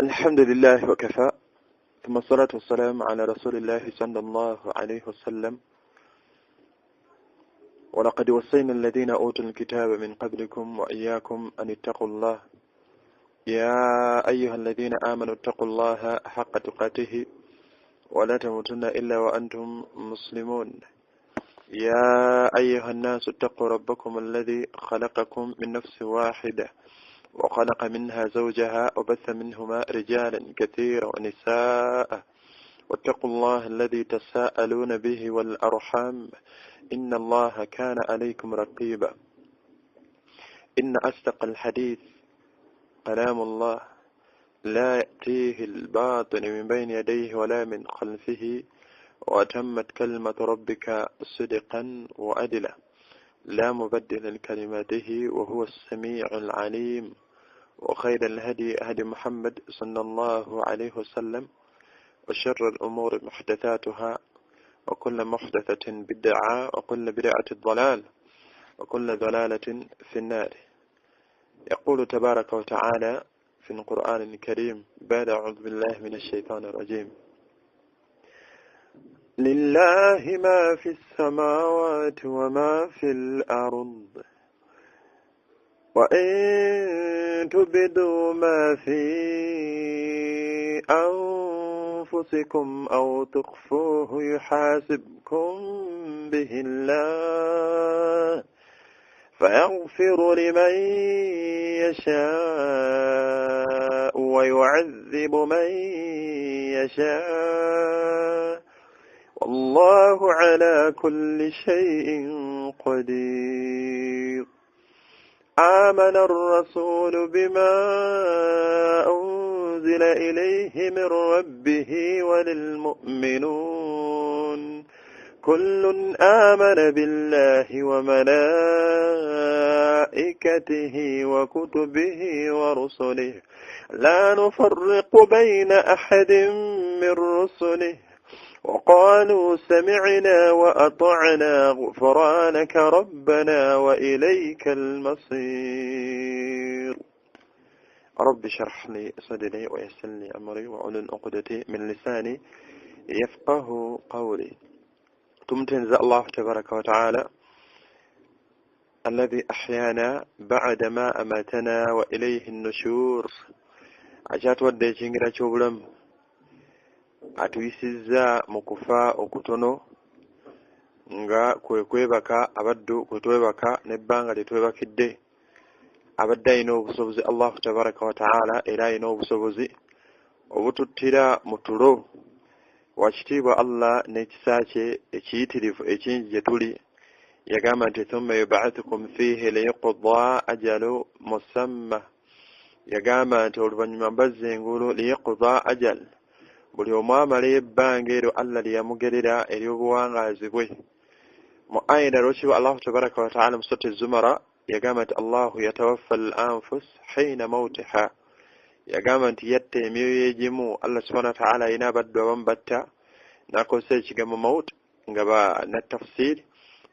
الحمد لله وكفى، ثم الصلاة والسلام على رسول الله صلى الله عليه وسلم. ولقد وصينا الذين أوتوا الكتاب من قبلكم وإياكم أن اتقوا الله، يا أيها الذين آمنوا اتقوا الله حق تقاته ولا تموتن إلا وأنتم مسلمون. يا أيها الناس اتقوا ربكم الذي خلقكم من نفس واحدة وخلق منها زوجها وبث منهما رجالا كثيرا ونساء، واتقوا الله الذي تساءلون به والأرحام إن الله كان عليكم رقيبا. إن أصدق الحديث كلام الله، لا يأتيه الباطل من بين يديه ولا من خلفه، وتمت كلمة ربك صدقا وعدلا، لا مبدل لكلماته وهو السميع العليم. وخير الهدي هدي محمد صلى الله عليه وسلم، وشر الأمور محدثاتها، وكل محدثة بدعة، وكل بدعة ضلال، وكل ضلالة في النار. يقول تبارك وتعالى في القرآن الكريم بعد أعوذ بالله من الشيطان الرجيم: لله ما في السماوات وما في الأرض، وإن تبدوا ما في أنفسكم أو تخفوه يحاسبكم به الله، فيغفر لمن يشاء ويعذب من يشاء، والله على كل شيء قدير. آمن الرسول بما أنزل إليه من ربه وللمؤمنون، كل آمن بالله وملائكته وكتبه ورسله، لا نفرق بين أحد من رسله، وقالوا سمعنا وأطعنا، غفرانك ربنا وإليك المصير. رب اشرح لي صدري ويسر لي أمري واحلل عقدة من لساني يفقه قولي. تمتنز الله تبارك وتعالى الذي أحيانا بعدما أماتنا وإليه النشور. Akyatuwadde ekyingira ky'obulamu, atuyisizza mu kufa okutono nga kwe kwebaka abaddu kwe twebaka n'ebbanga lye twebakidde. Abadde alina obusobozi Allahu tabaraka wa taala, era alina obusobozi obututtira mu tulo. Wakitiibwa Allah n'ekisa kye ekiyitirivu ekingi gye tuli, yagamba nti thumma yubathukum fiihi liyuqda ajalu musamma. Yagamba nti oluvannyuma mbazza engulu liyuqda ajal, buli omu amalayo ebbanga eryo Allah lye yamugerera ery'obuwangaazi bwe. Mu aya endala olwekitiibwa Allahu tabaraka wa taala mu surati Zumara yagamba nti Allahu yatawaffa al anfus hiina mautiha. Yagamba nti yatta emyoyo egimu. Allah subhanahu wa taala alina abaddu abamu batta, n'akozesa ekigambo maut nga na tafsiri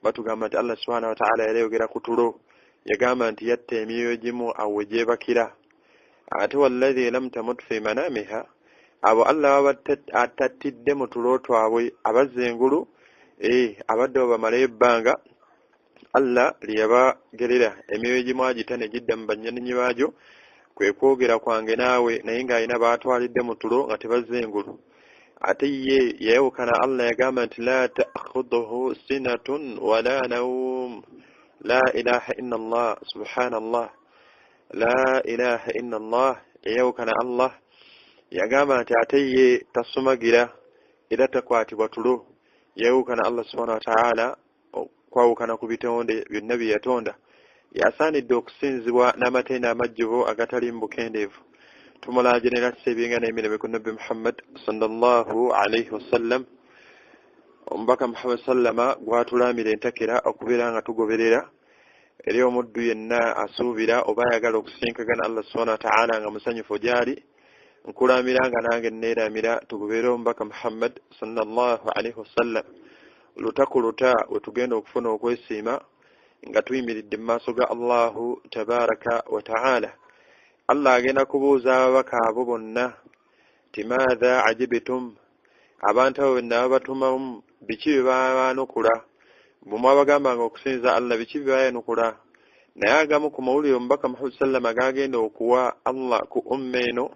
batugamba nti Allah subhanahu wa taala yali ayogera ku tulo. Yagamba nti yatta emyoyo egimu awo we gyebakira. Ate wallazi lam tamut fi manamiha, abo Allah baba atattidde mu tulo twabwe abazza engulu, abadde bo bamalayo ebbanga Allah lye yabagerera. Emyoyo egimu agita ne gidda mu bannyinyi baagyo, kwe kwogera kwange naawe, naye ng'alina baatwalidde mu tulo nga tebazza engulu. Ate ye yayawukana Allah yagamba nti la ta'khudhuhu sinatun wala nawm. La ilaha illa Allah, subhanallah, la ilaha illa Allah. Yayawukana Allah yagamba nti ate ye tasumagira era takwatibwa tulo. Yayawukana Allah subhanahu wa ta'ala okwawukana ku bitonde byonna bye yatonda. Yasaanidde okusinzibwa n'amatendo amajjuvu agatali mu bukendeevu. Tumulagira era n'emirembe ku Nabbi Muhammad sallallahu alaihi wasallam. Omubaka Muhammad sallama gwatulamira entakera okubeera nga tugoberera eri omuddu yenna asuubira oba ayagala okusinkagana Allah subhanahu wa ta'ala nga musanyufu gy'ali. Nkulamira nga nange neeramira tugoberere omubaka Muhammad sallallahu alaihi wasallam. Luta ku luta we tugenda okufuna okwesiima nga tuyimiridde mu maaso ga Allahu tabaraka wa taala. Allah agenda kubuuza ababaka abo bonna ti maatha ajibtum, abantu abo bonna babatumamu biki bye baanukula, bwe mwabagambanga okusinza Allah biki bye bayanukula. Naye agamu ku mawulire omubaka Muhammad sallama gagenda okuwa Allah ku umma eno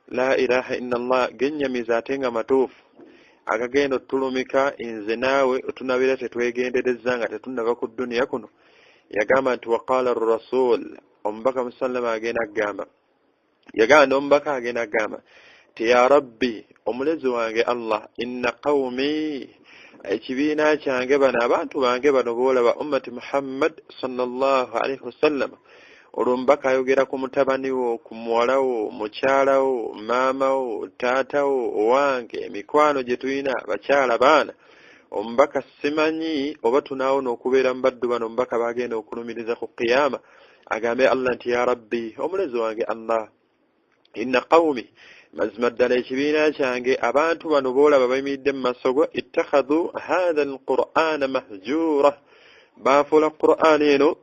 la ilaha illa Allah gennyamiza ate nga matuufu, agagenda otulumika nze naawe otunabeera tetwegendereza nga tetunnava ku dduniya kuno. Yagamba nti waqala rasul, omubaka musallama agenda agamba, yagamba n'omubaka agenda agamba ti ya rabbi, omulezi wange Allah, inna qawmi, ekibiina kyange bano, abantu bange bano boolaba ummati Muhammad sallallahu alaihi wasallam. Olwo omubaka ayogera ku mutabani wo, ku muwala wo, mukyala wo, maama wo, taata wo, owange, emikwano gye tulina, bakyala, baana. Omubaka simanyi oba tunaawona okubeera mu baddu bano omubaka bagenda okulumiriza ku qiyama, agambe Allah nti ya rabbi, omulezi wange Allah, inna qawmi, mazima ddala ekibiina kyange, abantu bano boolaba bayimiridde mu maaso go, ittakhadhu hatha alqur'ana mahjura, baafuula Qur'ani eno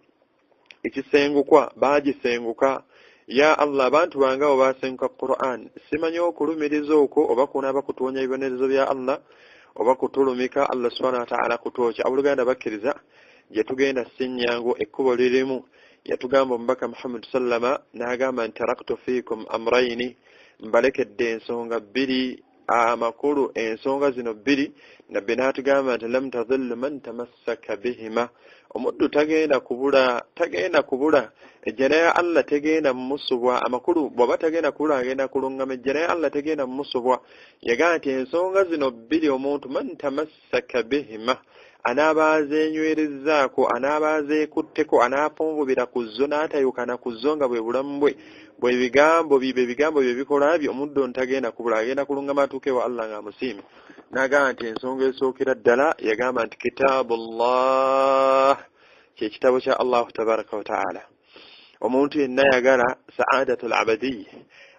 ekisengukwa, baagisenguka. Ya Allah, abantu bange abo baasenguka Qur'an. Simanyi okulumiriza okwo oba kunaaba kutuwonya ebibonerezo bya Allah oba kutulumika Allah subhanahu wa ta'ala kutwokya. Abooluganda bakkiriza, gye tugenda si nnyangu, ekkubo lirimu. Yatugamba omubaka Muhammad sallama n'agamba nti taraktu fiikum amrayini, mbalekedde ensonga bbiri, amakulu ensonga zino bbiri. Nabbi n'atugamba nti lam tadhillu man tamassaka bihima, omuddu tagenda kubula, tagenda kubula, ejjana ya Allah tegenda mumusubwa. Amakulu bw'aba tagenda kubula agenda kulungama, ejjana ya Allah tegenda mumusubwa. Yagamba nti ensonga zino bbiri omuntu man tamassaka bihima, anaaba azeenywerezaako, anaaba azeekutteko, anaafunvubira ku zo n'atayukana ku zo nga bwe bulamu bwe, bwe bigambo bye, ebigambo bye bikola bye, omuddu ono tagenda kubula, agenda kulungama atuuke wa Allah ng'amusiima. N'agamba nti ensonga esookera ddala, yagamba nti kitaabullah, kye kitabo kya Allahu tabaraka wa taala. Omuntu yenna ayagala saadatul abadiyya,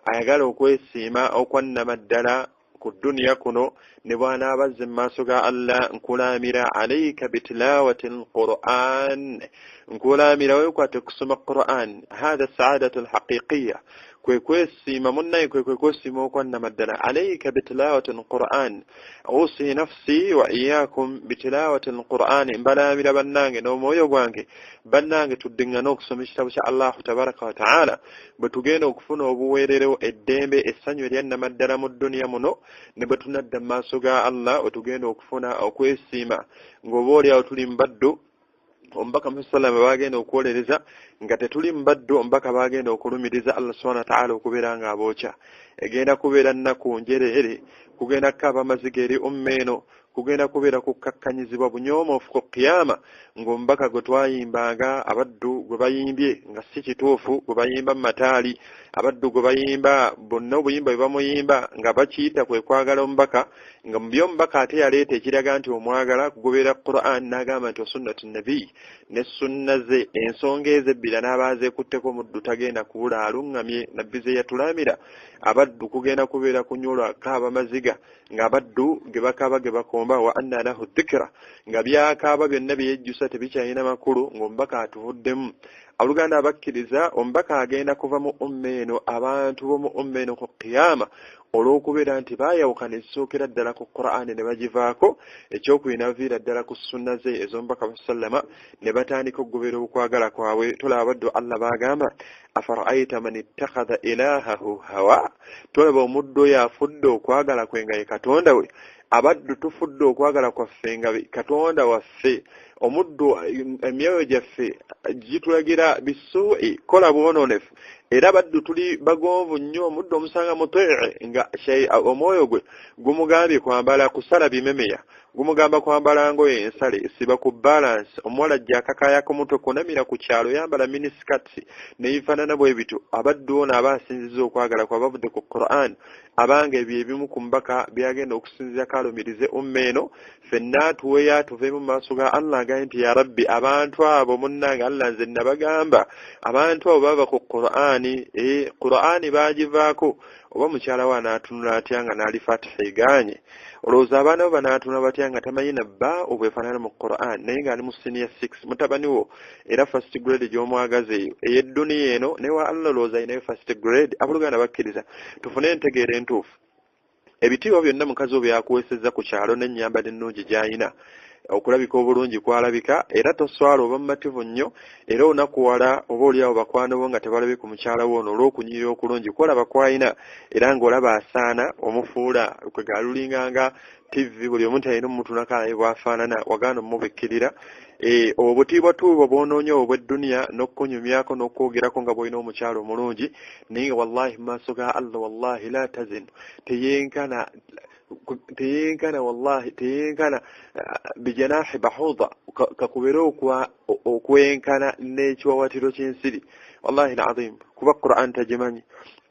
ayagala okwesiima okwannama ddala ku dduniya kuno, ne bw'anaaba azze mu maaso ga Allah, nkulaamira alaika bitilawati alquran, nkulaamira weekwate kusoma Quran. Hatha saadatu alhaqiqiya, kwe kwesiima munnaye, kwe kwe kwesiima okwannama ddala. Alaika bitilawati alquran, usi nafsi wa iyakum bitilawati alquran, mbalaamira bannange n'omwoyo gwange, bannange tuddiŋŋane okusoma ekitabo kya Allahu tabaraka wa taala, bwe tugenda okufuna obuweerero, eddembe, essanyu eryannama ddala mu dduniya muno, ne bwe tunadda mu maaso ga Allah we tugenda okufuna okwesiima ng'oba oli awo tuli mu baddu. Omubaka Muhammad sallama bagenda okwolereza nga tetuli mu baddu, omubaka bagenda okulumiriza Allah subhanahu wa ta'ala okubeera nga abookya. Egenda kubeera nnaku njereere, kugenda kukaaba amaziga eri umma eno, kugenda kubeera kukkakkanyizibwa bunyoomofu ku qiyama, ng'omubaka gwe twayimbanga, abaddu gwe bayimbye nga si kituufu, gwe bayimba mu mataali, abaddu gwe bayimba bonna obuyimba bwe bamuyimba nga bakiyita kwe kwagala omubaka, nga mu by'omubaka ate yaleeta ekiraga nti omwagala kugoberera Quran, n'agamba nti osunnatu nabii ne sunna ze, ensonga ezo ebbiri n'abaazeekutteko omuddu tagenda kubula aluŋŋamye. Nabbi ze yatulamira abaddu kugenda kubeera kunyolwa kaaba maziga ng'abaddu ge bakaaba ge bakomba, wa anna lahu dhikra, nga byakaaba byonna bye yejjusa tebikyalina makulu ng'omubaka atuvuddemu. Abooluganda abakkiriza, omubaka agenda kuva mu umma eno, abantu b'omu umma eno ku qiyama, olw'okubeera nti baayawukana ekisookera ddala ku Qur'ani ne bagivaako, ekyokubiri ne baviira ddala ku sunna ze ez'omubaka sallama ne batandika okugoberera okwagala kwabwe. Tolaba abaddu Allah baagamba afara'aita man ittakhadha ilahahu hawa, tolaba omuddu oyo afudde okwagala kwe nga ye katonda we. Abaddu tufudde okwagala kwaffe nga katonda waffe. Omuddu emyoyo gyaffe gitulagira bisuui, kola bwonoonefu, era abaddu tuli bagonvu nnyo. Omuddu omusanga mutii nga omwoyo gwe gumugambye kwambala kusala bimemeya, gumugamba kwambala ngoye ensale, siba ku balance, omuwala ajja akakaaya ku mutwe, kunamira ku kyalo, yambala miniskirts nebifaanana bwe bityo. Abaddu ono aba asinziza okwagala kwa bavudde ku Quran. Abanga ebyo ebimu ku mbaka byagenda okusinziirako alumirize umma eno, ffenna tuweyo tuveemu mu maaso ga Allah. Agaye nti ya Rabbi, abantu abo munnange Allah nze nabagamba abantu abo bava ku Qur'ani, Qur'ani bagivaako. Oba mukyala we anaatunula atya nga n'ali Fatiha egaanye? Olowooza abaana bo banaatunula batya nga tamanyi na bba obwefaanana mu Qur'an, naye ng'ali mu senior 6 mutabani wo, era first grade gy'omwagaza eyo ey'edduniya eno, ne wa Allah olowooza ayinayo first grade? Abooluganda bakkiriza, tufune entegeera entuufu. Ebitiibwa byonna mukazi wo byakuweesezza ku kyalo n'ennyambala ennungi gy'ayina, okulabika obulungi kwalabika, era toswala, oba mumativu nnyo, era onakuwala oba oliawo bakwano bo nga tebalabye ku mukyala wo ono olw'okunyirira okulungi kwolaba kwalina, era ng'olaba asaana omufuula kwegalulinganga TV, buli omuntu alina omutunako alabe bw'afaanana, wagaana omubikkirira. Obutiibwa tuubwo bw'onoonya obwo bw'edduniya n'okukunyumyako n'okwogerako nga bw'olina omukyala omulungi, naye nga wallahi mu maaso ga Allah wallahi la tazinu, teyenkana, teyenkana, wallahi teyenkana bijanahi bahuda, kakubere okwenkana n'ekiwawatiro ky'ensiri, wallahi alazim, kuba Qur'an tagimanyi.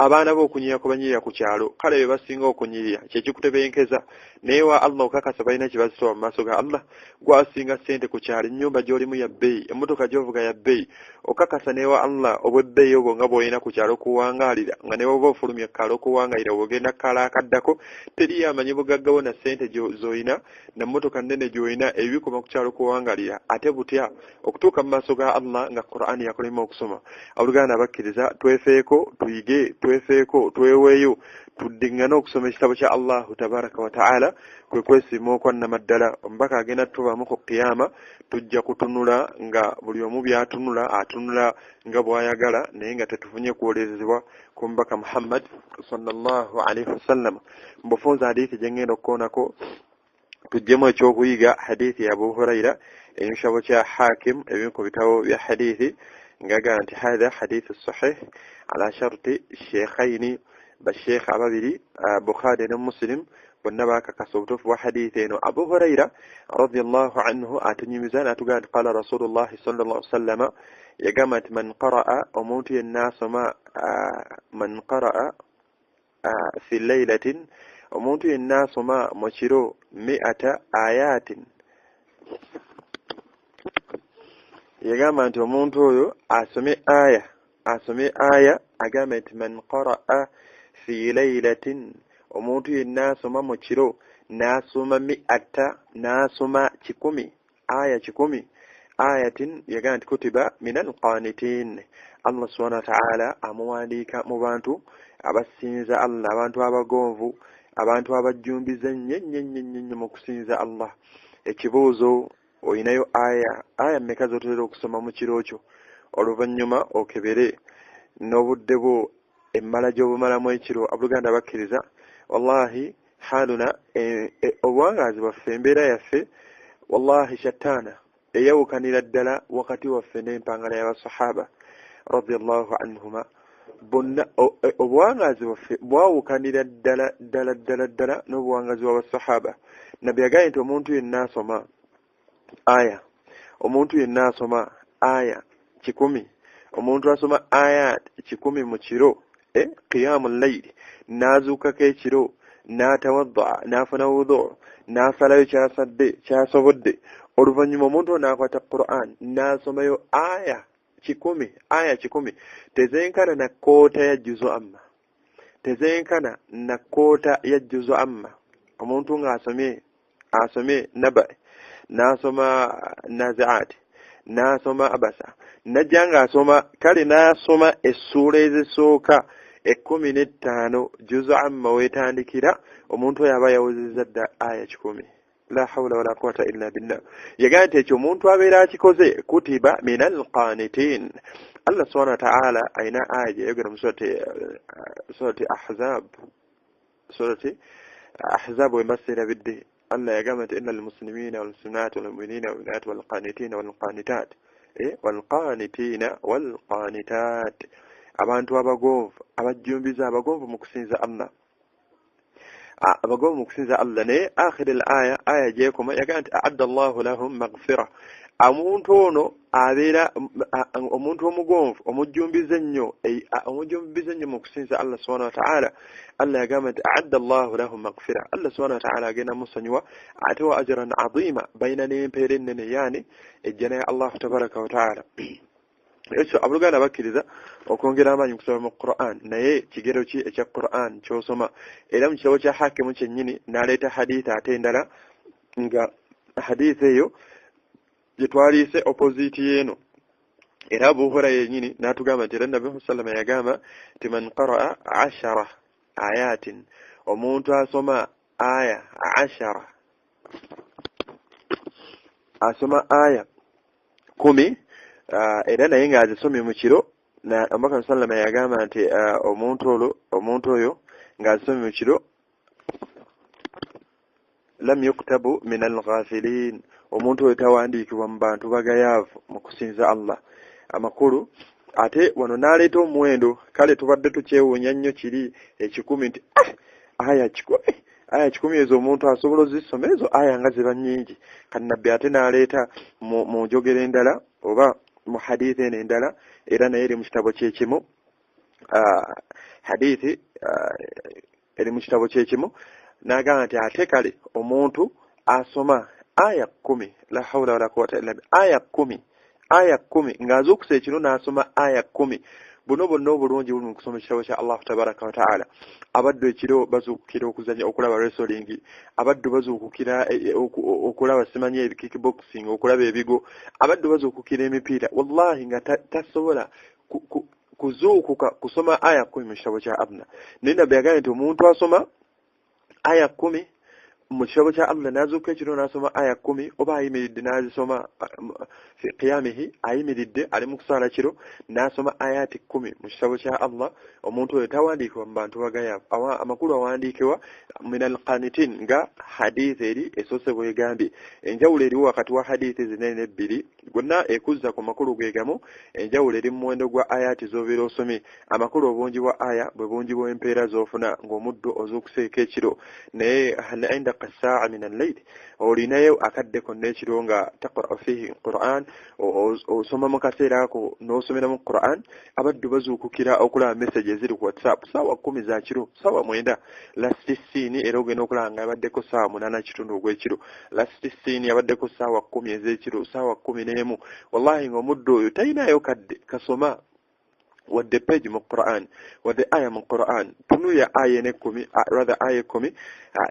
Abaana bo okunyirira kubanyirira ku kyalo, kale be basinga okunyirira, kyekikutebenkeza, naye wa Allah okakasa balina kye bazitowa mu maaso ga Allah. Gwasinga ssente ku kyalo, ennyumba gy'olimu ya bbeeyi, emmotoka gy'ovuga ya bbeeyi, okakasa ne wa Allah obw'ebbeeyi obwo nga bw'olina ku kyalo kuwangaalira, nga ne bw'oba ofulumya ekkaalo okuwangaalira, bw'ogenda kkaalo akaddako teriyo amanyi bugagga bwo na ssente z'olina na mmotoka nnene gy'olina, ebyo bikoma ku kyalo kuwangaalira. Ate butya okutuuka mu maaso ga Allah nga Qur'ani yakulema okusoma? Abooluganda abakkiriza, twefeeko, tuyige, twefeeko, tweweeyo, tuddiŋŋane okusoma ekitabo kya Allahu tabaraka wa taala, kwe kwesiima okwannamaddala. Omubaka agenda tutubamu ku kiyama, tujja kutunula nga buli omu by'atunula atunula nga bw'ayagala, naye nga tetufunye kwolerezebwa ku mubaka Muhammad sallallahu alaihi wasallam. Mbufunza hadithi gye ŋŋenda okukoonako tuggyemu ekyokuyiga, hadithi ya Abu Huraira ekitabo kya Hakim, ebimu ku bitabo bya hadithi, ngagamba nti hatha hadithu sahih ala sharti sheikhaini, basheikh ababiri Bukhari ne Muslim bonna bakakasa obutuufu bwa hadithi eno. Abu Huraira radiallahu anhu atunyumiza n'atugamba nti qala Rasulullahi sallallahu alaihi wasallama, yagamba nti man qaraa, omuntu yenna asoma, man qaraa fi laylatin, omuntu yenna asoma mu kiro mi'ata ayatin, yagamba nti omuntu oyo asome aya, asome aya, agamba nti man qaraa fi laylatin, omuntu yenna asoma mu kiro n'asoma mi'ata, n'asoma 100 aya, 100 ayatin, yagamba nti kutiba min alqanitin, Allah subhanahu wa ta'ala amuwandiika mu bantu abasinza Allah, abantu abagonvu, abantu abajjumbiza ennyo ennyo ennyo ennyo mu kusinza Allah. Ekibuuzo, oyinayo aya mmeka z'otera okusoma mu kiro kyo? Oluvannyuma okebere n'obudde bwo emmala gy'obumalamu ekiro. Abooluganda bakkiriza, wallahi haluna, obuwangaazi bwaffe, embeera yaffe, wallahi shattaana, eyawukanira ddala wakati waffe n'empangala y'abasahaba radiallahu anhuma bonna. Obuwangaazi bwaffe bwawukanira ddala ddala ddala ddala n'obuwangaazi bw'abasahaba. Nabbi yagambye nti omuntu yenna asoma aya, omuntu yenna asoma aya 100, omuntu asoma ayat 100 mu kiro, qiyamu layli, n'azuukako ekiro n'atawaddaa n'afuna wudu n'asalayo kyasadde kyasobodde, oluvannyuma omuntu ono n'akwata Qur'an n'asomayo aya 100, aya 100 tezenkana na kkoota ya juzu amma, tezenkana na kkoota ya juzu amma. Omuntu ng'asomye, asomye naba, n'asoma naziat, n'asoma abasa, najja ng'asoma, kale n'asoma essuula ezisooka 15, juzu amma weetandikira, omuntu oyo aba yawezezza dda aya 100. La hawla wala quwata illa billah. Yagamba nti ekyo omuntu abeera akikoze kutiba min alqanitin. Allah subhanahu wa ta'ala ayina aya gyeyayogera mu surati Ahzab, surati Ahzab wembaseerabidde. Allah yagamba nti inna almuslimina walmuslimat walmuminina walmuminat walqanitina walqanitat, walqanitina walqanitat, abantu abagonvu, abajjumbiza, abagonvu mu kusinza Allah. Abagonvu mu kusinza Allah. Naye akhiri al aya, aya gyekoma yagamba nti aadda Allahu lahum maghfira. Omuntu ono abeera omuntu omugonvu, omujjumbize ennyo, omujjumbize ennyo mu kusinza Allah subhanahu wa ta'ala. Allah yagamba nti aadda Allahu lahum maghfira, Allah subhanahu wa ta'ala agenda musonyiwa, ate wa ajran azima, balina n'empeera ennene, yaani ejjana ya Allahu tabaraka wa ta'ala. Ekyo abooluganda bakkiriza okwongera amaanyi mu kusoma mu Quran, naye kigero ki ekya Quran ky'osoma? Era mu kitabo kya Hakimu kyennyini n'aleeta hadithi ate endala, nga hadithi eyo gye twaliise opposite y'eno. Era Abu Huraira yennyini n'atugamba nti era Nabbi sallama yagamba nti man qaraa 10 ayatin, omuntu asoma aya 10, asoma aya 10, era naye ng'azisomye mu kiro. Omubaka sallama yagamba nti omuntu oyo ng'azisomye mu kiro, lam yuktabu min alghafilin, omuntu oyo tawandiikibwa mu bantu bagayaavu mu kusinza Allah. Amakulu ate wano n'aleeta omuwendo, kale tubadde tukyewuunya nnyo kiri 100 nti aya 100, aya 100 ezo omuntu asobola ozisoma, ezo aya nga ziba nnyingi. Kati Nabbi ate n'aleeta mu njogera endala oba mu hadithi eno endala, era naye eri mu kitabo kyekimu, hadithi eri mu kitabo kyekimu, n'agamba nti ate kale omuntu asoma aya 10, la hawla wala quwwata illa billah, aya 10, aya 10 ng'azuukusa ekiro n'asoma aya 10. Buno bwonna obulungi buli mu kusoma ekitabo kya Allahu tabaraka wa ta'ala. Abaddu ekiro bazuukukira okuzannya, okulaba wrestling, abaddu bazuukukira okulaba simanyi ebikickboxing, okulaba ebigo, abaddu bazuukukira emipiira. Wallahi nga tasobola kuzuukuka kusoma aya 10 mu kitabo kya Allah. Naye Nabbi yagambye nti omuntu asoma aya 10 mu kitabo kya Allah n'azuukuka ekiro n'asoma aya 10, oba ayimiridde n'azisoma fi qiyamihi, ayimiridde ali mu kusaala kiro n'asoma ayati 10 mu kitabo kya Allah, omuntu oyo tawandiikibwa mu bantu bagayaavu. Amakulu awandiikibwa min alqanitin, nga hadithi eri esoose bwegambye. Enjawulo eriwo wakati wa hadithi zino ebbiri, gonna ekuzza ku makulu ge gamu, enjawulo eri mu muwendo gwa ayati z'obeera osomye. Amakulu obungi bwa aya bwe bungi bw'empeera z'ofuna ng'omuddo ozuukuseeko ekiro. Naye hal indaka saa min al-layl, olinayo akadde konna ekiro nga taqra'u fihi Quran, osoma mu kaseera ako n'osomera mu Quran. Abaddu bazuukukira okulaba message eziri ku WhatsApp saawa 10 za kiro, saawa 9 last scene, era ogenda okulaba nga yabaddeko saawa 8:15 ogw'ekiro, last scene yabaddeko saawa 10 ez'ekiro, saawa 11. Wallahi ng'omuddu oyo talinayo kadde kasoma wadde page mu Quran, wadde aya mu Quran. Tunuya aya ene 10, rather aya 10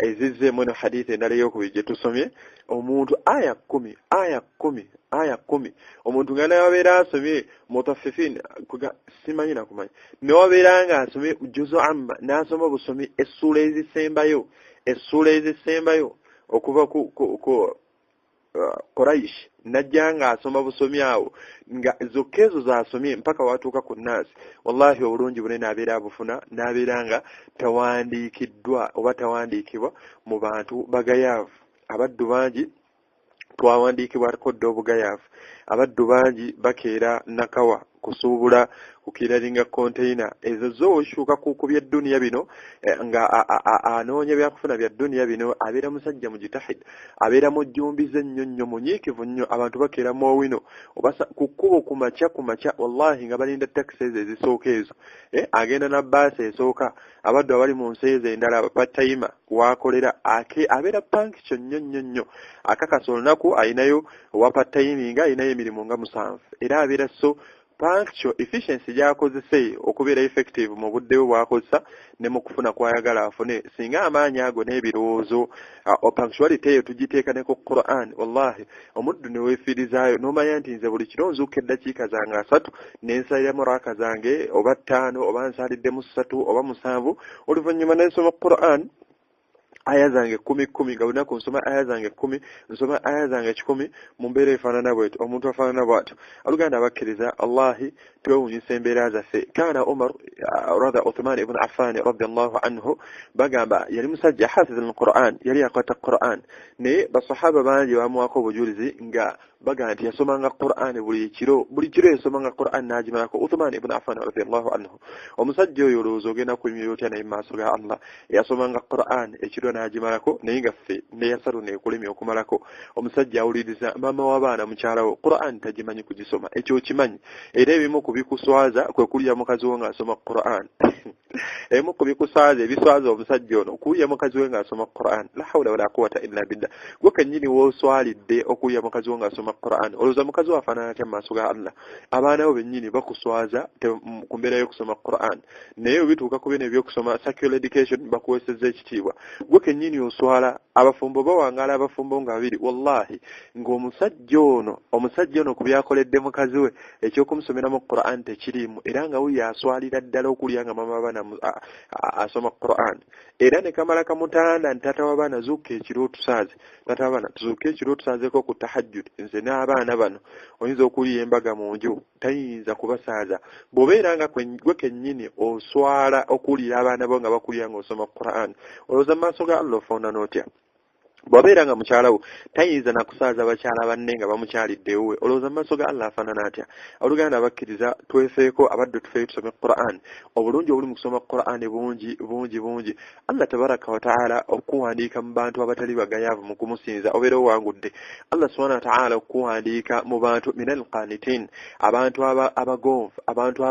ezizzeemu eno hadithi endala ey'okubiri gye tusomye. Omuntu aya 10, aya 10, aya 10, omuntu nga nawabeera asomye mutaffifin, simanyi nakumanya, newabeera nga asomye juzu amma, n'asoma busomi essuula ezisembayo, essuula ezisembayo okuva ku Quraish, najja nga asoma busomi awo nga zokka ezo z'asomye mpaka watuuka ku Naasi. Wallahi obulungi bunene abeera abufuna, n'abeera nga tawandiikiddwa oba tawandiikibwa mu bantu bagayaavu. Abaddu bangi twawandiikibwako dda obugayaavu. Abaddu bangi bakeera nakawa kusuubula, kukiraringa container ezo zo oshuka ku by'edduniya bino, nga anoonya byakufuna bya dduniya bino. Abeera musajja mujtahid, abeera mujjumbize nnyo nnyo, munyiikivu nnyo. Abantu bakeera muowino oba ku kkubo ku makya, wallahi nga balinda takisi ezo ezisooka ezo, agenda na bbaasi esooka. Abaddu abali mu nsi ezo endala part-timer waakolera, abeera punctual nnyo nnyo nnyo, akakasa olunaku alinayo owa part-timing, alinayo emirimu nga 7, era abeera so punctual. Efficiency gy'akozese okubeera effective mu budde bwe bw'akozesa ne mu kufuna kw'ayagala afune. Singa amaanyi ago n'ebirowoozo, punctuality eyo tugiteeka ne ku Quran, wallahi omuddu ne weefiirizaayo n'omanya nti nze buli kiro nzuuka eddakiika zange 3 ne nsaliramu raaka zange oba 5 oba nsaliddemu 3 oba 7, oluvannyuma ne nsoma Quran. Aya zange 10 10 nga lunaku nsoma aya zange 10, nsoma aya zange 100 mu mbeera efaanana bwetyo, omuntu afaanana bw'atyo. Oluganda abakkiriza, Allahi twewuunyisa embeera zaffe. Kaana Umar, rather Uthman ibn Affan radiallahu anhu, bagamba yali musajja hafiz al-Quran, yali akwata Quran, naye basahaba bangi bamuwako obujulizi nga bagamba nti yasomanga Quran buli kiro, buli kiro yasomanga Quran n'agimalako. Uthman ibn Affan radiallahu anhu, omusajja oyo olowooza ogenda kuyimirira otya naye mu maaso ga Allah? Yasomanga Quran ekiro n'agimalako, naye nga ffe neyasatu neekulemye okumalako. Omusajja awuliriza maama w'abaana, mukyala wo, Quran tagimanyi kugisoma, ekyo okimanyi. Era ebimu ku bikuswaza kwe kulya mukazi wo ng'asoma Quran. Ebimu ku bikuswaza, ebiswaza omusajja ono, kulya mukazi we ng'asoma Quran. La hawla wala quwwata illa billah. Gwe kennyini w'oswalidde okulya mukazi wo ng'asoma Quran, olowooza mukazi wo afaanana atya mu maaso ga Allah? Abaana bo bennyini bakuswaza ku mbeera y'okusoma Quran, naye bwe bituuka ku bino ebyokusoma secular education bakuweesezza ekitiibwa. Gwe kennyini oswala. Abafumbo bawangaala, abafumbo nga babiri, wallahi ng'omusajja ono, omusajja ono ku byakoledde mukazi we ekyokumusomeramu Quran tekiriimu, era nga wuyo aswalira ddala okulya nga mama abaana asoma Quran. Era ne kamala kamutanda nti taata w'abaana zuuka ekiro otusaaze, taata w'abaana tuzuuke ekiro otusaazeeko ku tahajjud, nze n'abaana bano. Oyinza okulya embaga mu nju, tayinza kubasaaza. Bw'obeera nga gwe kennyini oswala okuwulira abaana bo nga bakulya ng'osoma Quran, olowooza mu maaso ga Allah ofaanana otya? Bw'abeera nga mukyala wo tayinza nakusaaza bakyala banne nga bamukyalidde ewuwe, olowooza mu maaso ga Allah afaanana atya? Oluganda abakkiriza, twefeeko, abadde tufeeyo tusome Quran. Obulungi obuli mu kusoma Quran bungi bungi bungi. Allah tabaraka wa taala okuwandiika mu bantu abatali bagayaavu mu kumusinza, obeera owangudde. Allah subhanahu wa taala okuwandiika mu bantu minal qanitin, abantu abagonvu, abantu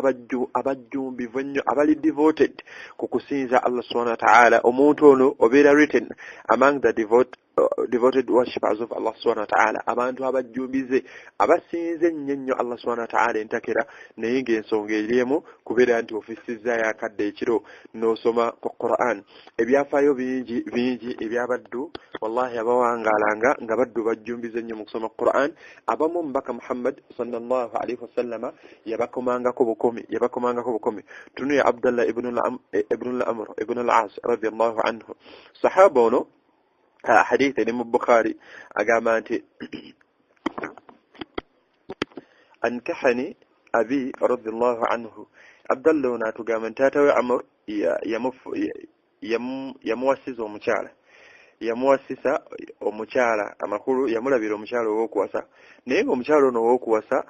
abajjumbivu ennyo, abali devoted ku kusinza Allah subhanahu wa taala. Omuntu ono obeera written among the devoted worshippers of Allah subhanahu wa ta'ala, abantu abajjumbize abasinze ennyo ennyo Allah subhanahu wa ta'ala entakera. Naye ng'ensonga eri emu, kubeera nti ofissizaayo akadde ekiro n'osoma ku Quran. Ebyafaayo bingi bingi ebyabaddu, wallahi, abawangaalanga nga baddu bajjumbize ennyo mu kusoma Quran. Abamu Omubaka Muhammad sallallahu alaihi wasallama yabakomangako bukomi, yabakomangako bukomi. Tunuya Abdallah ibn al-Amr ibn al-As radiallahu anhu, sahaba ono, hadith eri mu Bukhari, agamba nti ankahani abi radiallahu anhu. Abdallah ono atugamba nti taata we Amr yamuwasiza omukyala, yamuwasisa omukyala, amakulu yamulabira omukyala ow'okuwasa. Naye ng'omukyala ono ow'okuwasa,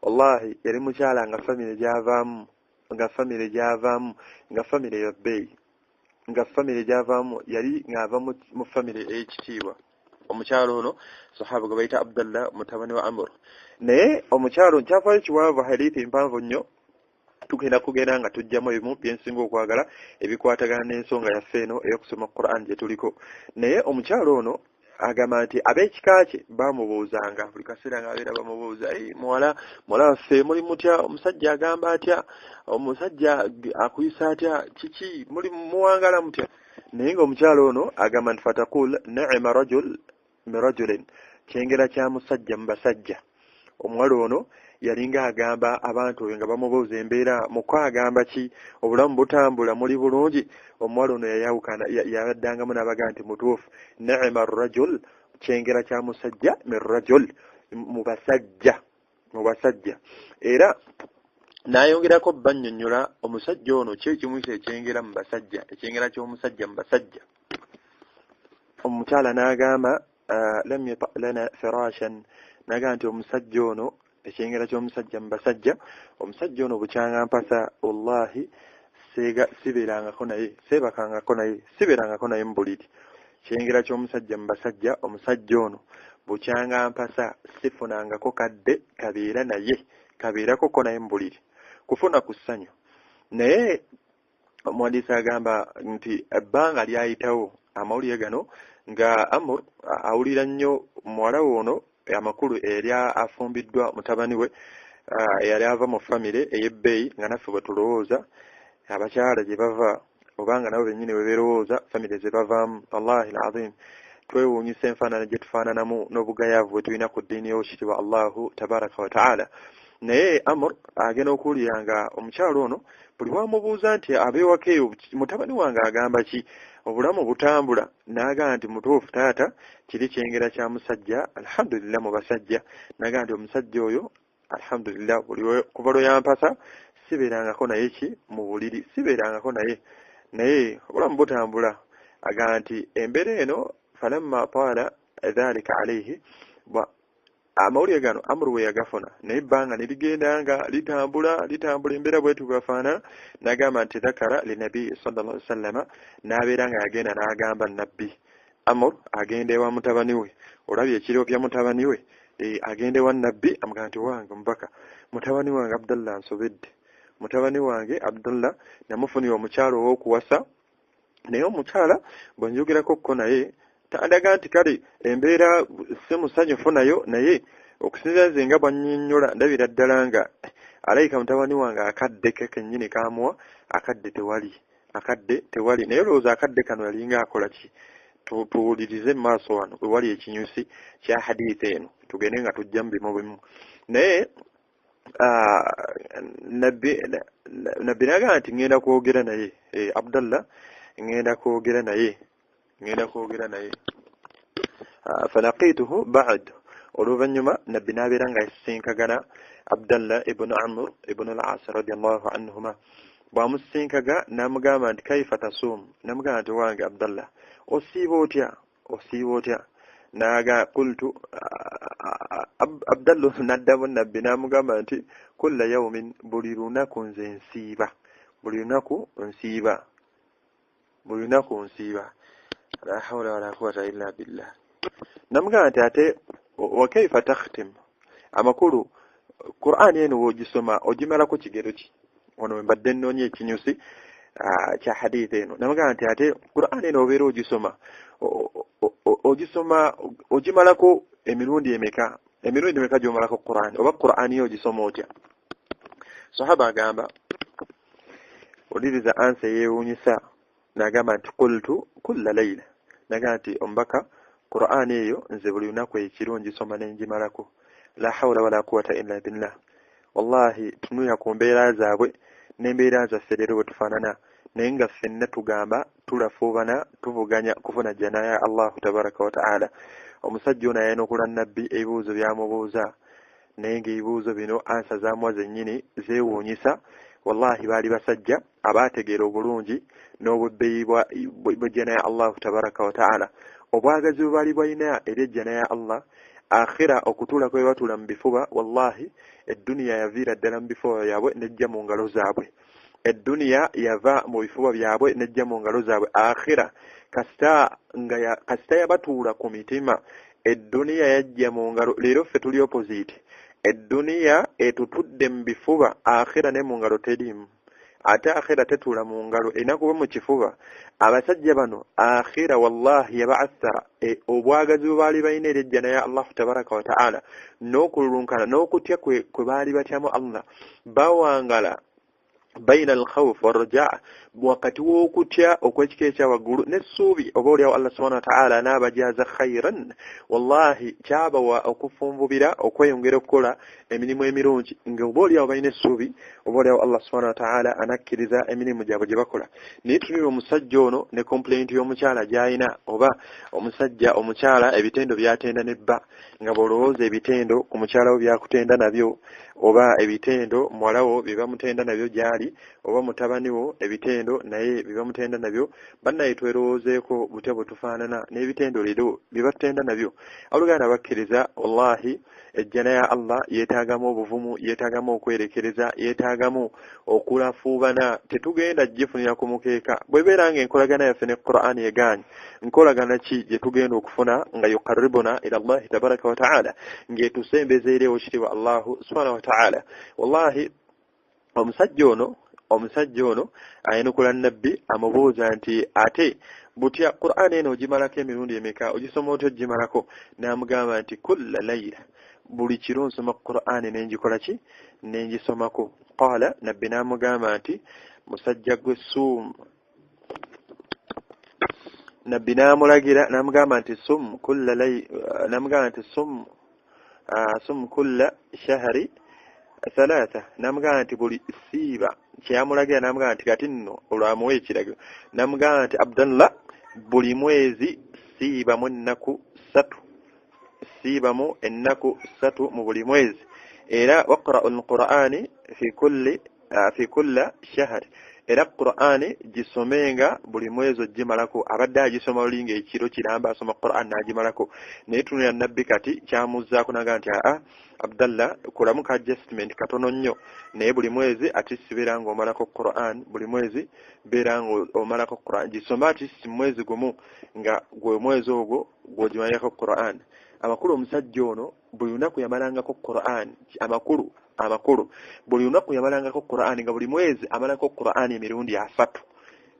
wallahi, yali mukyala nga famire gy'avaamu, nga famire gy'avaamu, nga famire ya bbeeyi, nga famire gy'avaamu yali ng'ava mu famire ey'ekitiibwa. Omukyala ono sahaba gwe bayita Abdallah mutabani wa Amr. Naye omukyala ono, kyafaayo kiwanvu, hadithi mpanvu nnyo, tugenda kugenda nga tujjamu ebimu byensinga okwagala ebikwatagana n'ensonga yaffe eno ey'okusoma Quran gye tuliko. Naye omukyala ono agamba nti ab'ekika kye bamubuuzanga buli kaseera, nga babeera bamubuuza, "Muwala, muwala waffe, muli mutya? Omusajja agamba atya? Omusajja akuyisa atya? Kiki, muli muwangala mutya?" Naye ng'omukyala ono agamba nti fatakul ni'ma rajul min rajulin, kyengera kya musajja mu basajja. Omuwala ono yalinga agamba abantu oyo nga bamubuuza embeera, muko agamba ki, obulamu butambula, muli bulungi? Omuwala ono yayawukana, yaddangamu n'abaga nti mutuufu, ni'ma rajul, kyengera kya musajja, min rajul, mu basajja, mu basajja. Era n'ayongerako bannyonnyola omusajja ono ki ekimuyisa ekyengera mu basajja, ekyengera ky'omusajja mu basajja. Omukyala n'agamba lam yata lana firashan, n'agamba nti omusajja ono, ekyengera ky'omusajja mu basajja, omusajja ono bukyanga mpasa, wallahi seega sibeerangako naye, seebakangako naye, sibeerangako naye mu buliri. Kyengera ky'omusajja mu basajja, omusajja ono bukyanga mpasa sifunangako kadde kabeera naye, kabeerakoko naye mu buliri kufuna ku ssanyu. Naye omuwandiisi agamba nti ebbanga lyayitawo, amawulire gano nga Amur awulira nnyo muwala we ono, amakulu eyali afumbiddwa mutabani we eyali ava mu famire ey'ebbeeyi, nga naffe bwe tulowooza abakyala gye bava, obanga nabo bennyini bwe beerowooza famire ze bavaamu. Wallahi alazim, twewuunyisa enfaanana gye tufaananamu n'obugayaavu bwe tulina ku ddiini y'owekitiibwa Allahu tabaraka wa taala. Naye Amr agenda okuwulira nga omukyala ono buli wamubuuza nti abeewaka eyo mutabani wange agamba ki, obulamu butambula, n'agamba nti mutuufu taata, kiri kyengera kya musajja, alhamdulillah mu basajja. N'agamba nti omusajja oyo alhamdulillah buli kuva lwe yampasa sibeerangako naye ki mu buliri, sibeerangako naye, naye obulamu butambula. Agamba nti embeera eno falamma taala dhalika alaihi, amawulire gano Amru bwe yagafuna, naye ebbanga ne ligenda nga litambula litambula, embeera bwetu bwafaanana. N'agamba nti dhakara linabiyi sallallahu alaihi wasallama, n'abeera nga yagenda n'agamba nabbi. Amr agenda ewa mutabani we, olabye ekiro bya mutabani we, agenda ewa nabbi amugamba nti wange omubaka, mutabani wange Abdallah nsobedde, mutabani wange Abdullah namufunira omukyala ow'okuwasa, naye omukyala bwe njogerako kko naye tandaga nti kale embeera si musanyufu nayo, naye okusinziira nze nga bwannyonnyola ndabira ddala nga alayika mutabani wange akadde ke kennyini kamuwa akadde tewali, akadde tewali. Naye olowooza akadde kano yalinga akola ki? Tuwulirize mu maaso wano wewali ekinyusi kya hadithi eno, tugende nga tujjamu bimu bimu. Naye nabbi n'agamba nti ŋŋenda kwogera naye Abdallah, ŋŋenda kwogera naye, ŋŋenda kwogera naye. Falaqituhu ba'd, oluvannyuma nabbi n'abeera nga yasisinkagana Abdallah ibnu Amr ibnu al-As radiyallahu anhuma. Bw'amusisinkaga n'amugamba nti kaifa tasum, n'amugamba nti wange Abdallah osiiba otya, osiiba otya? Naga qultu, Abdallah n'addamu nabbi n'amugamba nti kulla yaumin, buli lunaku nze nsiiba, buli lunaku nsiiba, buli lunaku nsiiba. La hawla wala quwwata illa billah. Namugamba nti ate wa kaifa takhtim, amakulu Qur'ani eno w'ogisoma ogimalako kigero ki? Wano we mbadde nnoonya ekinyusi kya hadithi eno. Namugamba nti ate Qur'ani eno obeera ogisoma ogisoma ogimalako emirundi emeka, emirundi emeka gy'omalako Qur'ani, oba Qur'ani yo ogisoma otya? Sahaba agamba, oliriza ansa eyeewuunyisa, n'agamba nti qultu kulla layla, n'agamba nti omubaka Qur'ani eyo nze buli lunaku ekiro ngisoma ne ngimalako. La hawla wala quwwata illa billah. Wallahi tunuya ku mbeera zaabwe n'embeera zaffe leero bwe tufaanana, naye nga ffenna tugamba tulafuubana tuvuganya kufuna jjana ya Allahu tabaraka wa taala. Omusajja ono ayanukula nabbi ebibuuzo by'amubuuza, naye ng'ebibuuzo bino ansa zaamuwa zennyini zeewuunyisa. Wallahi baali basajja abaategeera obulungi n'obubbeeyi bw'ejjana ya Allahu tabaraka wa taala, obwagazi bwe baali balina eri ejjana ya Allah, akhira okutuula kwe batuula mu bifuba. Wallahi edduniya yaviira ddala mu bifuba byabwe nejja mu ngalo zaabwe, edduniya yava mu bifuba byabwe nejja mu ngalo zaabwe. Akhira kasita yabatuula ku mitima, edduniya yajja mu ngalo. Leero ffe tuli opposite, edduniya etutudde mu bifuba, akhira ne mu ngalo teriimu. Ate akhira tetuula mu ngalo, erina kuba mu kifuba. Abasajja bano akhira wallahi yabaathara, obwagazi bwe baali balina eri ejjana ya Allahu tabaraka wa taala n'okululunkana n'okutya kwe baali batyamu Allah, bawangala baina alkhawf warraja, wakati w'okutya okw'ekika ekya waggulu n'essuubi oba oliawo Allah subhanahu wa ta'ala anaabajaza khairan. Wallahi kyabawa okufunvubira okweyongera okukola emirimu emirungi, nga oba oliawo balina essuubi oba oliawo Allah subhanahu wa ta'ala anakkiriza emirimu gyabwe gye bakola. Naye tunira omusajja ono ne complaint y'omukyala gy'alina, oba omusajja omukyala ebitendo by'atenda ne bba, nga bw'olowooza ebitendo ku mukyala wo byakutenda nabyo, oba ebitendo muwala wo bye bamutenda nabyo gy'ali, oba mutabani wo ebitendo naye bye bamutenda nabyo. Bannaye twerowoozeeko butya bwe tufaanana n'ebitendo leero bye batutenda nabyo. Abooluganda bakkiriza, wallahi ejjana ya Allah yeetaagamu obuvumu, yeetaagamu okwerekereza, yeetaagamu okulafuubana. Tetugenda gifunira ku mukeeka. Bw'ebeera nga enkolagana yaffe ne Qur'ani egaanye, nkolagana ki gye tugenda okufuna nga yuqarribuna ila Allahi tabaraka wa taala, ng'etusembeza eri ewekitiibwa Allahu subhanahu wa taala? Wallahi omusajja ono ayanukula nabbi amubuuza nti ate butya Qur'ani eno ogimalako emirundi emeka, ogisoma otya ogimalako? N'amugamba nti kulla layla, buli kiro nsoma Qur'ani nenjikola ki, nengisomako. Qala, nabbi n'amugamba nti musajja gwe sum, nabbi n'amulagira n'amugamba nti sum kulla lay, n'amugamba nti sum sum kulla shahri Thalatha, namugamba nti buli siiba kyeyamulagira, namugamba nti kati nno olwamuwa ekiragiro, namugamba nti Abdallah, buli mwezi siibamu ennaku 3, siibamu ennaku 3 mu buli mwezi. Era waqra'u al-Qur'ani fi kulli shahr, era Qur'ani gisomenga buli mwezi ogimalako. Abadde agisoma lulinga ekiro kiramba asoma Qur'an n'agimalako, naye tunulira nabbi kati kyamuzzaako naga nti aa Abdallah, kolamu ka adjustment katono nnyo, naye buli mwezi ati sibeera ng'omalako Qur'an, buli mwezi beera ng'omalako Qur'an, gisoma ati si mwezi gumu nga gwe mwezi ogwo gw'ogimalirako Qur'an. Amakulu omusajja ono buli lunaku yamalangako Qur'an, amakulu buli lunaku yamalangako Qur'an, nga buli mwezi amalako Qur'an emirundi 3.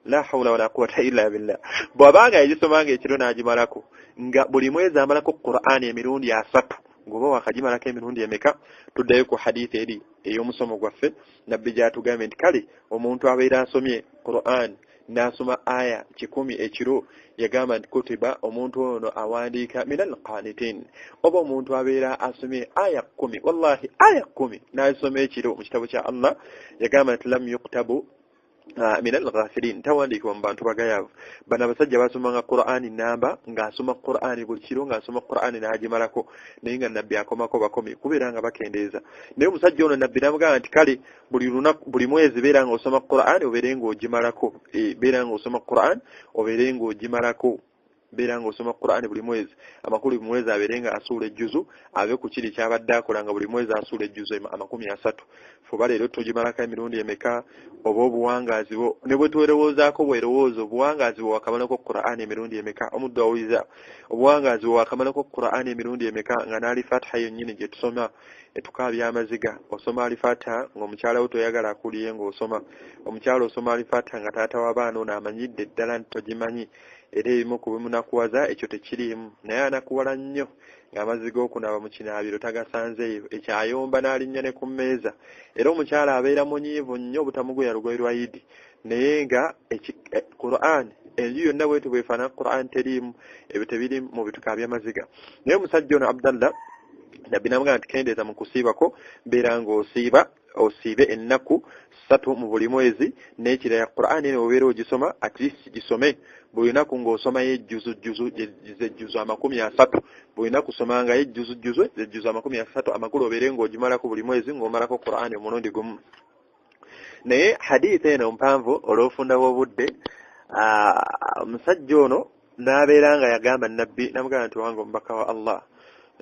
La hawla wala quwwata illa billah. Bw'abanga yagisomanga ekiro n'agimalako, nga buli mwezi amalako Qur'an emirundi 3, ng'oba wakagimalako emirundi emeka? Tuddayo ku hadithi eri ey'omusomo gwaffe, nabbi gy'atugambye nti kale omuntu abeera asomye Qur'an n'asoma aya 100 ekiro, yagamba nti kutiba, omuntu ono awandiika minal qanitin. Oba omuntu abeera asomye aya 10, wallahi aya 10 n'asoma ekiro mu kitabo kya Allah, yagamba nti lam yuktabu minal ghafilin, tawandiikibwa mu bantu bagayavu. Bano abasajja basomanga Qur'ani namba, ng'asoma Qur'ani buli kiro, ng'asoma Qur'ani n'agimalako, naye nga nabbi akomako bakomi kubeera nga bakendeeza. Naye omusajja ono nabbi n'amugamba nti kale buli lunaku, buli mwezi beera ng'osoma Qur'ani obeere ng'ogimalako, beera ng'osoma Qur'an obeere ng'ogimalako, beera ng'osoma Qur'ani buli mwezi. Amakulu buli mwezi abeere nga asuula ejjuzu, ave ku kiri ky'abadde akola nga buli mwezi asuula ejjuzu 30. Fuba leero tugimalako emirundi emeka? Oba obuwangaazi bwo ne bwe twerowoozaako bwerowooza, obuwangaazi bwo wakamalako Qur'ani emirundi emeka? Omuddu awuliza, obuwangaazi bwo wakamalako Qur'ani emirundi emeka? Nga n'ali Fatiha yennyini gye tusoma etukaabya amaziga. Osoma Alifatiha ng'omukyala wo toyagala akuliye ng'osoma, omukyala osoma Alifatiha nga taata w'abaana ono amanyidde ddala nti togimanyi, era ebimu ku bimunakuwaza ekyo tekiriimu, naye anakuwala nnyo ng'amazzi g'okunaaba mu kinaabiro tagasanzeeyo, ekyayomba n'alinnya ne ku mmeeza. Era omukyala abeera munyiivu nnyo obutamugoya lugoye lwa Idi, naye nga Qur'an enju yonna bwetyo bwefaanana, Qur'an teriimu, ebyo tebiri mu bituka by'amaziga. Naye omusajja ono Abdallah, nabbi n'amugamba nti kendeeza mu kusiibako, beera ng'osiiba, osiibe ennaku 3 mu buli mwezi. N'ekirala Qur'an eno obeera ogisoma, at least gisome buli lunaku ng'osomayo ejjuzu zejjuzu 30, buli lunaku somangayo ejjuzu zejjuzu 30, amakulu obeere ng'ogimalako buli mwezi ng'omalako Qur'an omulundi gumu. Naye hadithi eno mpanvu olw'ofunda bw'obudde. Omusajja ono n'abeera nga yagamba nabbi, n'amugamba nti wange omubaka wa Allah,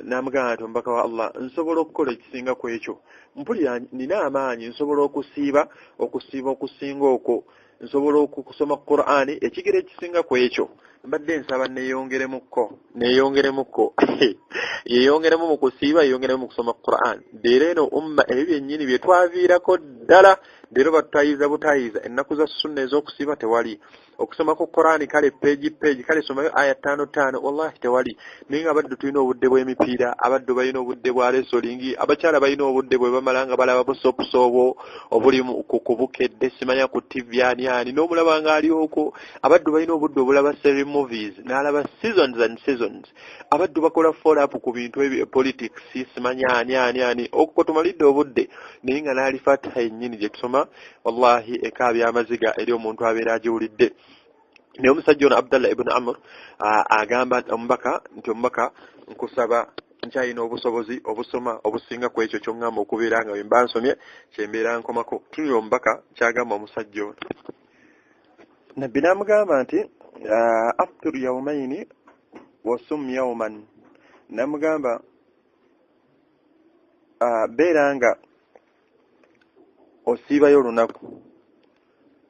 n'amugamba nti omubaka wa Allah, nsobola okukola ekisinga ku ekyo, mpulira nina amaanyi, nsobola okusiiba okusinga okwo, nsobola okusoma Qur'ani ekigero ekisinga ku ekyo, mbadde nsaba neeyongeremukko yeeyongeremu mu kusiiba, yeeyongeremu mu kusoma Qur'an. Leero eno umma ebyo byennyini bye twaviirako ddala, leero batutayiza butayiza, ennaku za sunna ez'okusiiba tewali, okusoma ku Qur'ani kale peegi kale somayo aya 5 wallahi tewali. Naye nga abaddu tulina obudde bw'emipiira, abaddu balina obudde bwa wrestling, abakyala balina obudde bwe bamala nga balaba busopuso obwo obuli ku bukedde, simanya ku TV ani ani, n'omulaba ng'ali okwo. Abaddu balina obudde obulaba series movies, n'alaba seasons and seasons. Abaddu bakola follow up ku bintu ebyo, politics, simanya ani ani ani, okwo tumalidde obudde. Naye nga n'ali Fatiha yennyini gye tusoma, wallahi ekaabya amaziga eri omuntu abeera agiwulidde. Naye omusajja ono Abdallah ibn Amr agamba omubaka nti omubaka nkusaba, nkyalina obusobozi obusoma obusinga ku ekyo ky'oŋŋamba okubeera nga bwe mba nsomye kyembeera nkomako. Tunula omubaka kyagamba omusajja ono. Nabbi n'amugamba nti aftir yawmaini wasum yawman, n'amugamba beera nga osiibayo olunaku,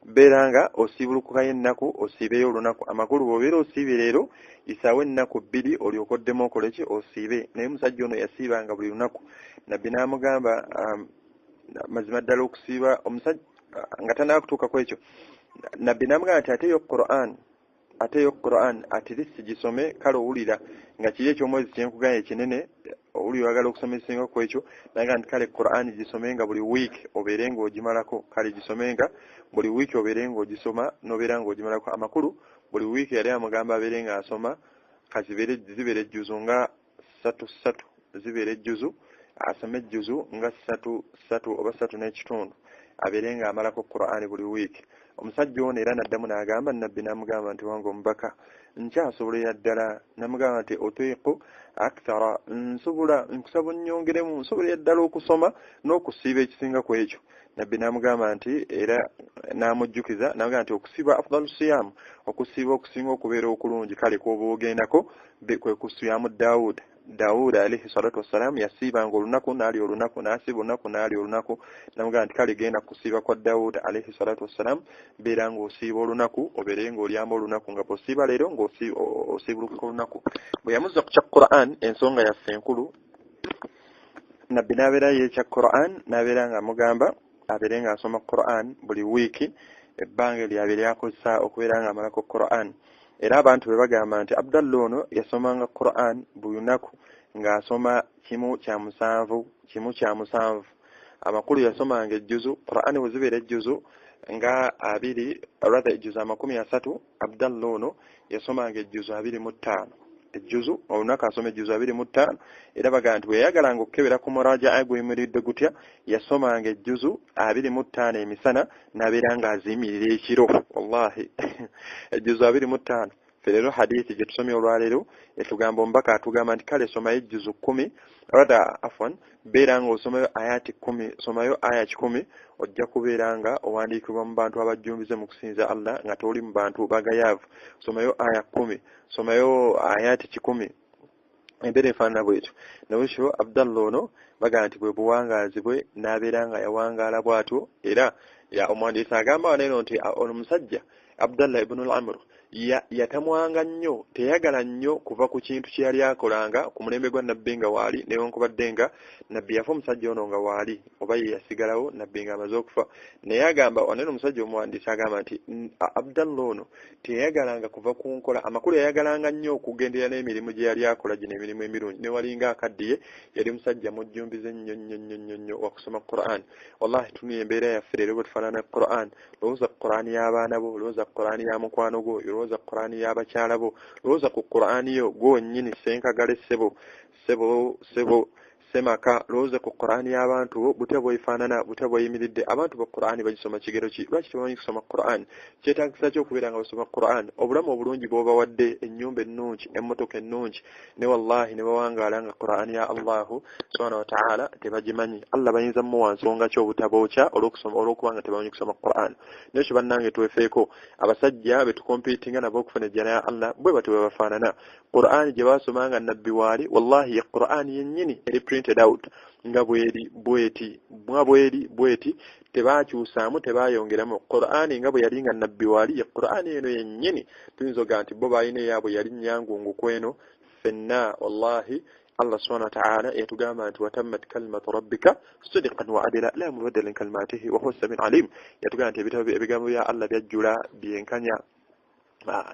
beera nga osiibulukukayo ennaku, osiibeyo olunaku. Amakulu bw'obeera osiibye leero, isaawo ennaku 2 olyoke oddemu okole ki, osiibe. Naye omusajja ono yasiibanga buli lunaku. Nabbi n'amugamba mazima ddala okusiiba omusajja nga tannaba ku ekyo, nabbi n'amugamba nti ate yo Qur'an at least gisome, kale owulira nga kiri eky'omwezi kyenkugambye ekinene, owulira oyagala okusoma ekisinga ku ekyo, naga nti kale Qur'an gisome nga buli week obeere ng'ogimalako, kale gisome nga buli week obeere ng'ogisoma n'obeera ng'ogimalako. Amakulu buli week yali amugamba abeere ng'asoma kazibeere zibeere ejjuzu nga 3 zibeere ejjuzu asome ejjuzu nga 3 3 oba 3.5 abeere nga amalako Qur'an buli wiiki. Omusajja ono era n'addamu n'agamba nabbi n'amugamba nti wange omubaka nkyasobolera ddala, n'amugamba nti utiiqu akthara, nsobola nkusaba nnyongeremu, nsobolera ddala okusoma n'okusiiba ekisinga ku ekyo. Nabbi n'amugamba nti era n'amujjukiza n'amugamba nti okusiiba afdalu siyaamu, okusiiba okusinga okubeera okulungi kale kw'oba ogendako kwe kusiyamu Daawud. Daawud alayhi salatu wassalam yasiibanga olunaku n'alya olunaku, n'asiiba olunaku n'alya olunaku. N'amugamba nti kale genda kusiiba kwa Daawud alayhi salatu wassalam, beera ng'osiiba olunaku obeere ng'olyamu olunaku, nga bw'osiiba leero ng'osiibulukuka olunaku. Bwe yamuzza ku kya Qur'an, ensonga yaffe enkulu, nabbi n'abeera ye ekya Qur'an, n'abeera ng'amugamba abeere ng'asoma Qur'an buli wiiki, ebbanga lyabeere akozesa okubeera ng'amalako Qur'an. Era abantu bwe bagamba nti Abdallah ono yasomanga Qur'an buli lunaku ng'asoma 1/7, 1/7. Amakulu yasomanga ejjuzu, Qur'an bwe zibeera ejjuzu nga 20, rather ejjuzu 30, Abdallah ono yasomanga ejjuzu 25. Ejjuzu olunaku asoma ejjuzu 25. Era bagamba nti bwe yayagalanga okukebera ku murajaa guyimiridde gutya, yasomanga ejjuzu 25 emisana n'abeera ng'aziyimirira ekiro. Wallahi ejjuzu 25. Ffe leero hadithi gye tusomye olwaleero etugamba omubaka atugamba nti kale somayo ejjuzu 10, rather afwan, beera ng'osomayo ayati 10, somayo aya 100, ojja kubeera nga owandiikibwa mu bantu abajjumbize mu kusinza Allah nga toli mu bantu bagayaavu. Somayo aya 10, somayo ayati 100. Embeera efaanana bwetyo. Nabwekyo Abdallah ono bagamba nti bwe buwangaazi bwe n'abeera nga yawangaala bw'atyo. Era omuwandiisi agamba wano eno nti ono musajja Abdallah ibn al-Amr yatamwanga nnyo, teyagala nnyo kuva ku kintu kye yali akolanga ku mulembe gwa nabbi nga waali, newankubadde nga nabbi yafa omusajja ono nga waali oba ye yasigalawo nabbi ng'amaze okufa. Naye agamba wano eno omusajja omuwandiisi agamba nti Abdallah ono teyayagalanga kuva ku nkola, amakulu yayagalanga nnyo okugendera n'emirimu gye yali akola gino emirimu emirungi. Ne walinga akaddiye yali musajja mujjumbize nnyo nnyo nnyo nnyo nnyo wa kusoma Qur'an. Wallahi tunula embeera yaffe leero bwe tufaanana Qur'an. Lowooza ku Qur'an y'abaana bo, lowooza ku Qur'an ya mukwano gwo, lowooza ku Qur'an y'abakyala bo, lowooza ku Qur'an yo gwe wennyini senkagale ssebo ssebo ssebo semaka, lowooza ku Qur'an y'abantu bo butya bw'efaanana, butya bw'eyimiridde. Abantu ba Qur'an bagisoma kigero ki? Lwaki tebamanyi kusoma Qur'an? Kyetaagisa ki okubeera nga basoma Qur'an? Obulamu obulungi bw'obawadde, ennyumba ennungi, emmotoka ennungi, ne wallahi ne bawangaala nga Qur'an ya Allahu subhanahu wa ta'ala tebagimanyi. Allah bayinza mmuwa nsonga ki obutabookya olw'okusoma, olw'okuba nga tebamanyi kusoma Qur'an? Naye kyo bannange twefeeko, abasajja be tukompiitinga nabo okufuna ejjana ya Allah bwe batyo bwe bafaanana. Qur'an gye baasoma nga nabbi waali, wallahi ye Qur'an yennyini eri printed out nga bweri bweti, nga bweri bweti, tebakyusaamu tebayongeramu. Qur'an nga bwe yali nga nabbi waali ye Qur'an eno yennyini. Tuyinza okugamba nti bo baalina eyaabwe yali nnyangungu ku eno. Ffenna wallahi Allah subhanahu wa ta'ala yatugamba nti watammat kalimatu rabbika sidiqan wa adila la mubaddala kalimatihi wa huwa as-sami'ul alim. Yatugamba nti ebigambo bya Allah byajjula byenkanya,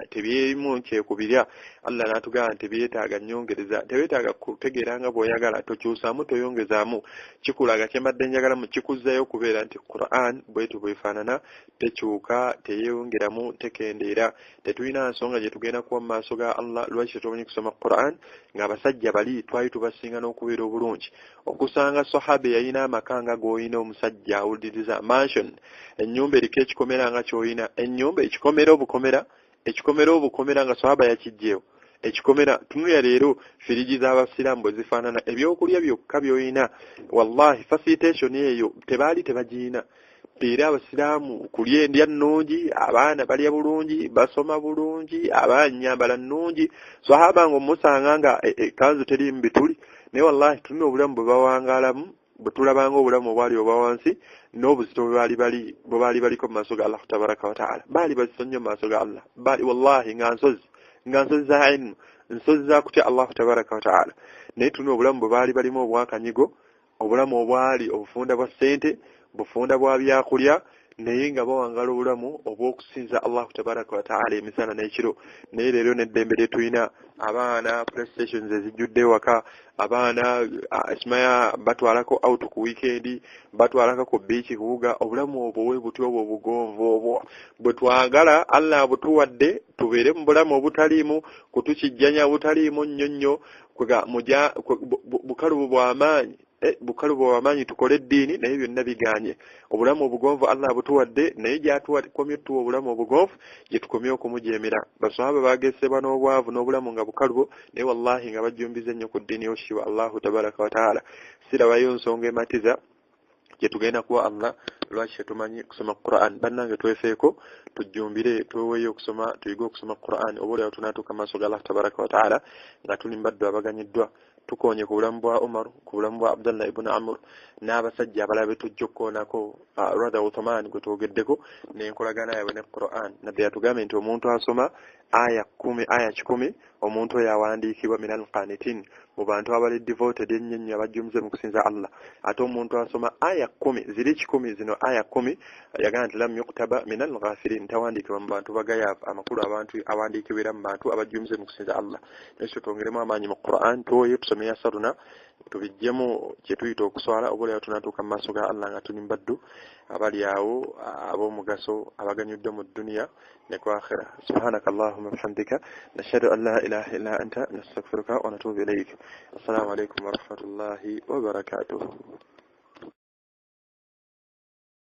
tebyerimu kyekubirya. Allah n'atugamba nti tebyetaaga nnyongereza, tebyetaaga kutegeera nga bw'oyagala, tokyusaamu toyongezaamu. Kikulaga kye mbadde njagala mu kikuzzayo okubeera nti Qur'an bwetyo bw'efaanana, tekyuka, teyeeyongeramu, tekendeera. Tetulina nsonga gye tugenda kuwa mu maaso ga Allah lwaki tetumanyi kusoma Qur'an, ng'abasajja bali twali tubasinga n'okubeera obulungi. Okusanga sahaba eyalina amaka nga g'olina, omusajja awuliriza mansion, ennyumba eriko ekikomera nga ky'olina, ennyumba ekikomera obukomera, ekikomera obukomera nga sahaba yakiggyewo ekikomera. Tunulira leero firiji z'abasiraamu bwe zifaanana, ebyokulya byokka by'olina, wallahi facilitation eyo tebaali tebagiyina. Era abasiraamu kulya endya nnungi, abaana balya bulungi, basoma bulungi, abaana nnungi. Sahaba ng'omusanga nga ekkanzu teriimu bituli, naye wallahi tulina obulamu bwe bawangaalamu, bwe tulabanga obulamu obwali obwa wansi n'obuzito bwe baali baliko mu maaso ga Allah tabaraka wa ta'ala. Baali bazito nnyo mu maaso ga Allah, baali wallahi nga nsozi za ilmu, nsozi za kutya Allah tabaraka wa ta'ala. Naye tulina obulamu bwe baali balimu obwakanyigo, obulamu obwali obufunda bwa ssente, bufunda bwa byakulya, naye nga bawangaala obulamu obw'okusinza Allah tabaraka wa ta'ala emisana n'ekiro. Naye leero n'eddembe lye tulina, abaana playstations ezijjudde ewaka, abaana simaya batwalako out ku weekend, batwalako ku beach kuwuga. Obulamu obwo bwe butyo obwo obugonvu obwo bwe twagala Allah abutuwadde, tubeere mu bulamu obutaliimu kutukijjanya, obutaliimu nnyo nnyo bukalubu bw'amaanyi. Bukalubo bw'amaanyi tukole eddiini, naye byonna biganye. Obulamu obugonvu Allah abutuwadde, naye gyatukomye tuwa obulamu obugonvu gye tukomye okumujeemera. Basahaba bagesebwa n'obwavu n'obulamu nga bukalubo, naye wallahi nga bajjumbize nnyo ku ddiini y'okitiibwa Allahu tabaraka wataala. Sirabayo nsonga ematiza gye tugenda kuwa Allah lwaki tetumanyi kusoma Quran. Bannange twefeeko, tujjumbire, tweweeyo okusoma, tuyige okusoma Quran, oba oliawo tunaatuuka maaso ga Allah tabaraka wataala nga tuli mbaddu abaganyiddwa. Tukonye ku bulamu bwa Umar, ku bulamu bwa Abdullah ibn Amr n'abasajja abalala betujja okukoonako, rather Uthman gwe twogeddeko, n'enkolagana yaabwe ne Quran. Nabbi yatugambye nti omuntu asoma aya 10, aya 100, omuntu oyo awandiikibwa min alqanitin, mu bantu abali devoted ennyo ennyo abajjumbize mu kusinza Allah. Ate omuntu asoma aya 10, ziri 100 zino aya 10, yagamba nti lam yuktaba min alghafirin, tawandiikibwa mu bantu bagayaavu. Amakulu abantu awandiikibwera mu bantu abajjumbize mu kusinza Allah. Nekyo twongeremu amaanyi mu Quran, tuwoyo tusome yasaruna, tubijjemu kye tuyita okuswala, oba oliawo tunatuuka mu maaso ga Allah nga tuli mbaddu abali awo ab'omugaso abaganyuddwa mu dduniya ne ku akhira. Subhanaka allahumma bihamdika, nashhadu an la ilaha illa anta, nastaghfiruka wa natubu ilayk. Assalamu alaykum wa rahmatullahi wa barakatuh.